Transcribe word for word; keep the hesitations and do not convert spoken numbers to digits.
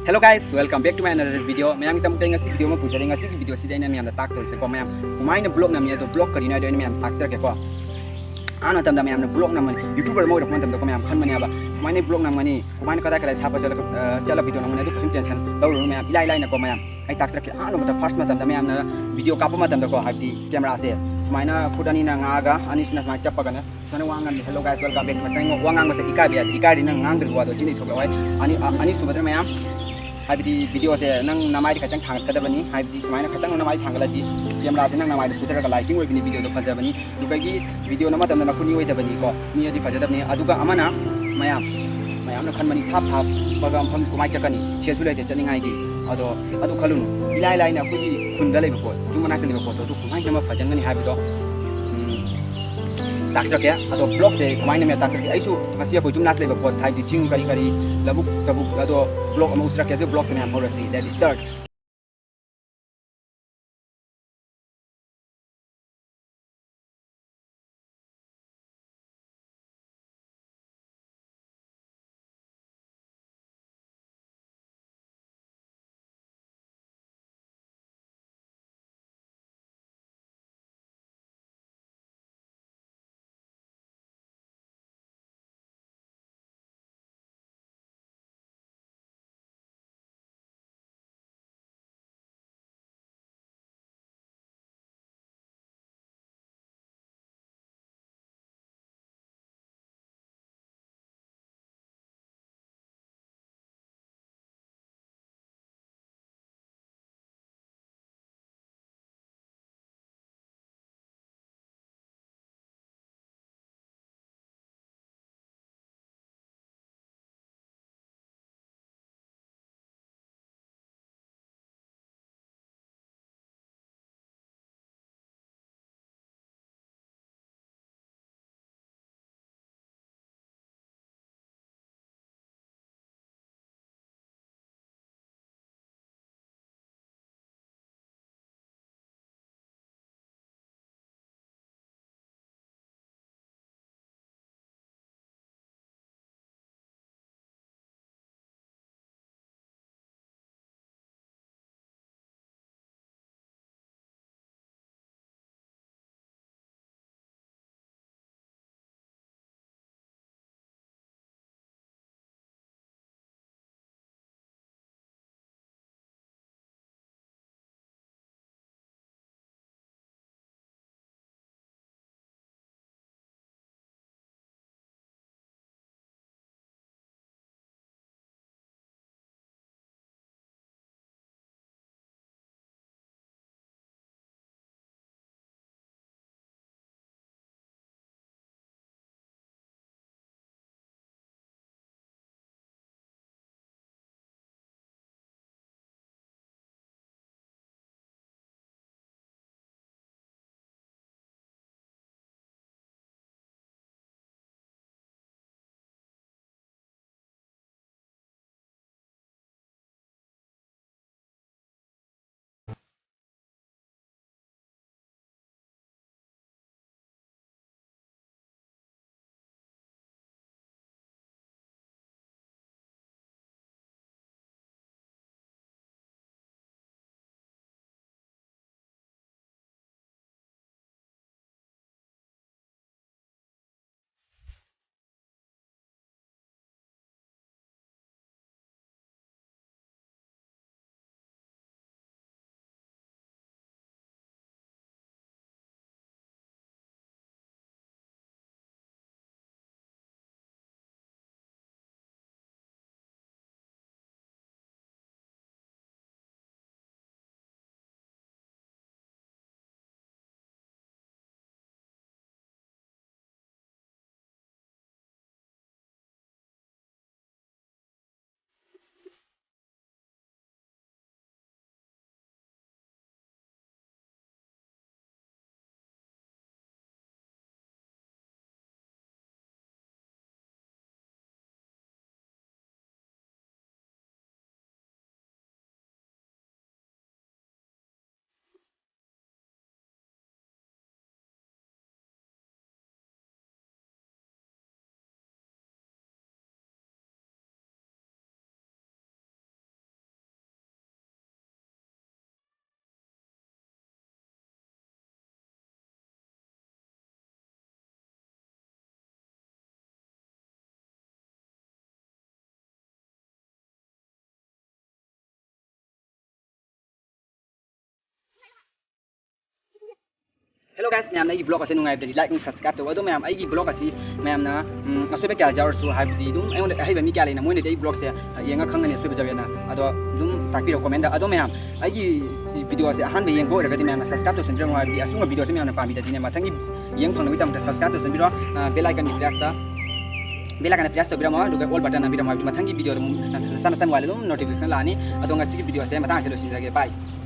Hello guys, welcome back to my another video. ꯃꯌꯥꯝꯒꯤꯗꯃꯛꯇ ꯑꯩ ꯉꯁꯤ video ꯑꯃ ꯄꯨꯖꯔꯦ꯫ ꯉꯁꯤꯒꯤ video ꯁꯤꯗ ꯑꯩꯅ ꯃꯌꯥꯝꯗ ꯇꯥꯛꯇꯣꯏꯁꯦꯀꯣ, ꯃꯌꯥꯝ ꯀꯃꯥꯏꯅ vlog ꯅꯝꯃꯤ ꯑꯗꯣ vlog ꯀꯔꯤꯅꯣ ꯍꯥꯏꯗꯣ ꯑꯩꯅ ꯃꯌꯥꯝ ꯇꯥꯛꯆꯔꯛꯀꯦꯀꯣ꯫ ꯑꯍꯥꯟꯕ ꯃꯇꯝꯗ ꯃꯌꯥꯝꯅ vlog ꯅꯝꯃꯅꯤ, YouTuber ꯑꯃ ꯑꯣꯏꯔꯛꯄ ꯃꯇꯝꯗꯀꯣ ꯃꯌꯥꯝ ꯈꯟꯕꯅꯦꯕ, ꯀꯃꯥꯏꯅ vlog ꯅꯝꯒꯅꯤ, ꯀꯃꯥꯏꯅ ꯀꯗꯥꯏ ꯀꯗꯥꯏ ꯊꯥꯞꯄ ꯆꯠꯂꯒ, ꯑ, ꯆꯠꯂ video ꯅꯝꯒꯅꯤ, ꯑꯗꯨ ꯀꯩꯁꯨꯝ tension ꯂꯧꯔꯨꯅꯨ ꯃꯌꯥꯝ, ꯏꯂꯥꯏ ꯂꯥꯏꯅꯀꯣ ꯃꯌꯥꯝ꯫ ꯑꯩ ꯇꯥꯛꯆꯔꯛꯀꯦ꯫ ꯑꯍꯥꯟꯕꯗ first ꯃꯇꯝꯗ ꯃꯌꯥꯝꯅ video ꯀꯥꯞꯄ ꯃꯇꯝꯗꯀꯣ, ꯍꯥꯏꯕꯗꯤ camera ꯁꯦ ꯁꯨꯃꯥꯏꯅ ꯈꯨꯠ ꯑꯅꯤꯅ ꯉꯥꯛꯑꯒ, ꯑꯅꯤꯁꯤꯅ ꯁꯨꯃꯥꯏꯅ ꯆꯞꯄꯒꯅ ꯁꯨꯃꯥꯏꯅ ꯋꯥ ꯉꯥꯡꯉꯤ, "Hello guys, welcome back to my channel." ꯋꯥ ꯉꯥꯡꯕꯁꯦ ꯏꯀꯥꯏꯕ ꯌꯥꯗꯦ, ꯏꯀꯥꯏꯔꯗꯤ ꯅꯪ ꯉꯥꯡꯗ꯭ꯔꯤꯕ ꯋꯥꯗꯣ ꯆꯤꯟꯗꯩ ꯊꯣꯛꯂꯛꯑꯣꯏ꯫ ꯑꯅꯤ-, ꯑ-, ꯑꯅꯤꯁꯨꯕꯗꯅ ꯃꯌꯥꯝ, ꯍꯥꯏꯕꯗꯤ video ꯁꯦ ꯅꯪ ꯅꯃꯥꯏꯗꯤ ꯈꯤꯇꯪ ꯊꯥꯡꯒꯠꯀꯗꯕꯅꯤ, ꯍꯥꯏꯕꯗꯤ ꯁꯨꯃꯥꯏꯅ ꯈꯤꯇꯪ ꯅꯃꯥꯏ ꯊꯥꯡꯒꯠꯂꯗꯤ camera ꯁꯦ ꯅꯪ ꯅꯃꯥꯏꯗ ꯐꯨꯊꯔꯒ lighting ꯑꯣꯏꯕꯅꯤ, video ꯗꯣ ꯐꯖꯕꯅꯤ꯫ ꯑꯗꯨꯗꯒꯤ video ꯅꯝꯕ ꯃꯇꯝꯗ ꯅꯈꯨꯠꯅꯤ ꯑꯣꯏꯗꯕꯅꯤꯀꯣ, ꯃꯤ ꯑꯗꯤ ꯐꯖꯗꯕꯅꯤ꯫ ꯑꯗꯨꯒ ꯑꯃꯅ ꯃꯌꯥꯝ, ꯃꯌꯥꯝꯅ ꯈꯟꯕꯅꯤ ꯊꯥꯞ ꯊꯥꯞꯄꯒ ꯃꯐꯝ ꯀꯃꯥꯏꯅ ꯆꯠꯀꯅꯤ, ꯁꯦꯜꯁꯨ ꯂꯩꯇꯦ ꯆꯠꯅꯤꯡꯉꯥꯏꯒꯤ꯫ ꯑꯗꯣ ꯑꯗꯨ ꯈꯜꯂꯨꯅꯨ, ꯏꯂꯥꯏ ꯂꯥꯏꯅ ꯑꯩꯈꯣꯏꯒꯤ ꯈꯨꯟꯗ ꯂꯩꯕ ꯄꯣꯠ, ꯌꯨꯝ ꯃꯅꯥꯛꯇ ꯂꯩꯕ ꯄꯣꯠꯇꯣ ꯑꯗꯨ ꯀꯃꯥꯏꯅ ꯑꯃ ꯐꯖꯍꯟꯒꯅꯤ ꯍꯥꯏꯕꯗꯣ, ꯎꯝ, ꯇꯥꯛꯆꯔꯛꯀꯦ꯫ ꯑꯗꯣ vlog ꯁꯦ ꯀꯃꯥꯏꯅ ꯃꯌꯥꯝ ꯇꯥꯛꯆꯔꯛꯀꯦ, ꯑꯩꯁꯨ ꯉꯁꯤ ꯑꯩꯈꯣꯏ ꯌꯨꯝ ꯃꯅꯥꯛꯇ ꯂꯩꯕ ꯄꯣꯠ, ꯍꯥꯏꯗꯤ ꯆꯤꯡ ꯀꯔꯤ ꯀꯔꯤ, ꯂꯧꯕꯨꯛ ꯇꯕꯨꯛ, ꯑꯗꯣ vlog ꯑꯃ ꯎꯠꯆꯔꯛꯀꯦ꯫ ꯑꯗꯨ vlog ꯁꯦ ꯃꯌꯥꯝ ꯍꯧꯔꯁꯤ, let's start꯫ Hello guys, ꯃꯌꯥꯝꯅ ꯑꯩꯒꯤ vlog ꯑꯁꯤ ꯅꯨꯡꯉꯥꯏꯕꯗꯗꯤ like ꯑꯃꯨꯛ subscribe ꯇꯧ꯫ ꯑꯗꯣ ꯃꯌꯥꯝ, ꯑꯩꯒꯤ vlog ꯑꯁꯤ ꯃꯌꯥꯝꯅ, ꯎꯝ, ꯑꯁꯣꯏꯕ ꯀꯌꯥ ꯌꯥꯎꯔꯁꯨ, ꯍꯥꯏꯕꯗꯤ ꯑꯗꯨꯝ ꯑꯩꯉꯣꯟꯗ ꯑꯍꯩꯕ ꯃꯤ ꯀꯌꯥ ꯂꯩꯅ, ꯃꯣꯏꯅꯗꯤ ꯑꯩ vlogꯁꯦ ꯌꯦꯡꯉ ꯈꯪꯒꯅꯤ ꯑꯁꯣꯏꯕ ꯌꯥꯎꯋꯦꯅ꯫ ꯑꯗꯣ ꯑꯗꯨꯝ ꯇꯥꯛꯄꯤꯔꯣ commentꯇ꯫ ꯑꯗꯣ ꯃꯌꯥꯝ, ꯑꯩꯒꯤ videoꯁꯦ ꯑꯍꯥꯟꯕ ꯌꯦꯡꯕ ꯑꯣꯏꯔꯒꯗꯤ ꯃꯌꯥꯝꯅ subscribe ꯇꯧꯁꯟꯕꯤꯔꯝꯃꯣ, ꯍꯥꯏꯕꯗꯤ ꯑꯁꯤꯒꯨꯝꯕ videoꯁꯦ ꯃꯌꯥꯝꯅ ꯄꯥꯝꯕꯤꯗꯗꯤꯅꯦ, ꯃꯊꯪꯒꯤ ꯌꯦꯡ ꯐꯪꯅꯕꯒꯤꯗꯃꯛꯇ subscribe ꯇꯧꯁꯟꯕꯤꯔꯣ꯫ ꯑ, bell iconꯒꯤ pressꯇ, bell iconꯗ press ꯇꯧꯕꯤꯔꯝꯃꯣ, ꯑꯗꯨꯒ all button ꯅꯝꯕꯤꯔꯝꯃꯣ, ꯍꯥꯏꯕꯗꯤ ꯃꯊꯪꯒꯤ videoꯗ ꯑꯃꯨꯛ ꯅꯁꯥ ꯅꯁꯥ mobileꯗ ꯑꯗꯨꯝ notification ꯂꯥꯛꯑꯅꯤ꯫ ꯑꯗꯣ ꯉꯁꯤꯒꯤ videoꯁꯦ ꯃꯇꯥꯡ ꯑꯁꯤꯗ ꯂꯣꯏꯁꯤꯟꯖꯔꯒꯦ꯫ Bye꯫